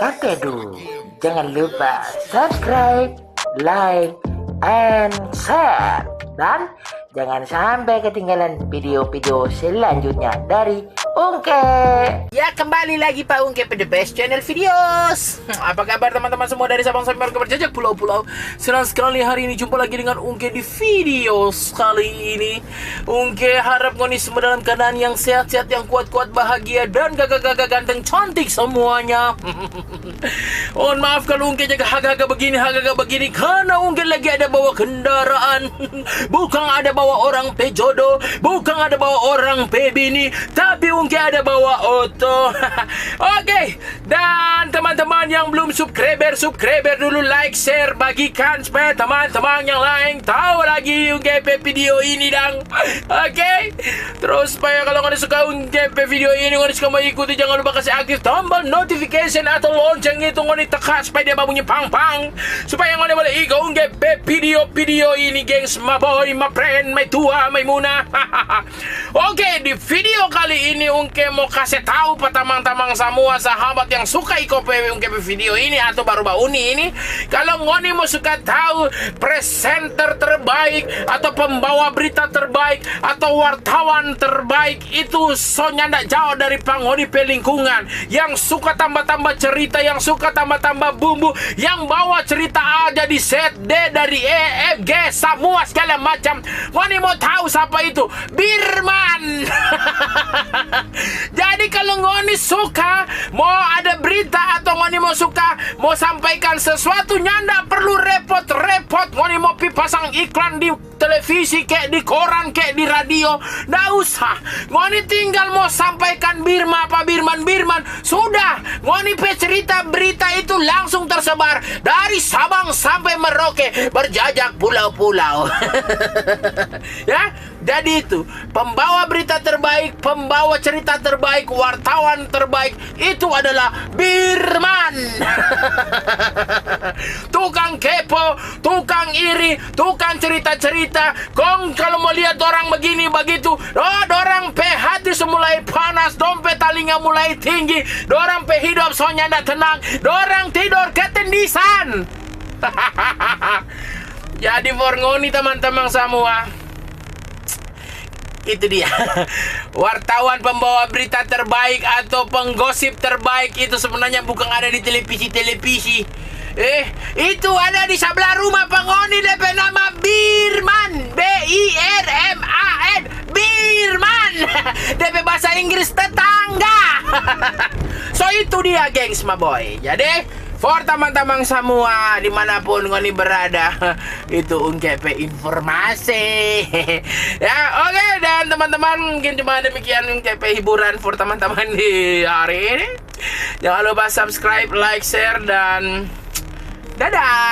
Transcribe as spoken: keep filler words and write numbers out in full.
Oke, du. Jangan lupa subscribe, like, and share. Dan jangan sampai ketinggalan video-video selanjutnya dari Ungke. Ya, kembali lagi pa Ungke pe the best channel videos. Apa kabar teman-teman semua dari Sabang sampai Merauke berjajak pulau-pulau? Senang sekali hari ini jumpa lagi dengan Ungke di video kali ini. Ungke harap ngoni semua dalam keadaan yang sehat-sehat, yang kuat-kuat, bahagia, dan gagah-gagah, ganteng, cantik semuanya. Mohon maaf kalau Ungke jaga haga-haga begini, haga-haga begini, karena Ungke lagi ada bawa kendaraan. Bukang ada bawa orang pe jodoh, bukang ada bawa orang pe bini, tapi Ungke ada bawa oto. Oke, dan teman-teman yang belum subscriber, subscriber dulu, like, share, bagikan supaya teman-teman yang lain tahu lagi Ungke pe video ini dang. Oke, terus supaya kalau ngoni suka Ungke pe video ini, ngoni suka mau ikuti, jangan lupa kasih aktif tombol notification atau lonceng itu, ngoni tekan supaya dia babunyi pang-pang, supaya ngoni boleh iko Ungke pe video-video ini, gengs, my boy, my friend, my tua, my muna. Oke, di video kali ini Ungke mo kase tahu pa tamang-tamang samua sahabat yang suka iko pe Ungke pe video ini atau baru bauni ini, kalau ngoni mo suka tahu presenter terbaik atau pembawa berita terbaik atau wartawan terbaik itu so nyanda jao dari pa ngoni pe lingkungan, yang suka tamba-tamba cerita, yang suka tamba-tamba bumbu, yang bawa cerita A jadi Z, D dari E, F, G, samua segala macam. Ngoni mo tahu sapa itu? Birman. Jadi kalau ngoni suka mo ada berita atau ngoni mo suka mo sampaikan sesuatu, nyanda perlu repot-repot ngoni mo pi pasang iklan di televisi ke, di koran ke, di radio. Nda usah. Ngoni tinggal mo sampaikan Birma pa Birman, Birman. Sudah, ngoni pe cerita berita itu langsung tersebar dari Sabang sampai Merauke, berjajak pulau-pulau. Ya, jadi itu pembawa berita terbaik, pembawa cerita terbaik, wartawan terbaik itu adalah Birman. Tukang kepo, tukang iri, tukang cerita-cerita. Kong kalau mo lihat orang begini bagitu, oh, dorang pe hati so mulai panas, dong pe talinga mulai tinggi, dorang pe hidup so nyanda tenang, dorang tidor ketendisan. Jadi for ngoni tamang-tamang samua, itu dia. Wartawan pembawa berita terbaik atau penggosip terbaik itu sebenarnya bukan ada di televisi-televisi. Eh, itu ada di sabla rumah pa ngoni, de pe nama Birman, B I R M A N, Birman. De pe bahasa Inggris tetangga. So itu dia, gengs, my boy. Jadi, for tamang-tamang samua dimanapun ngoni berada, itu Ungke pe informasi. Ya, oke, dan teman-teman, mungkin cuma demikian Ungke pe hiburan for teman-teman di hari ini. Jangan lupa subscribe, like, share, dan dadah.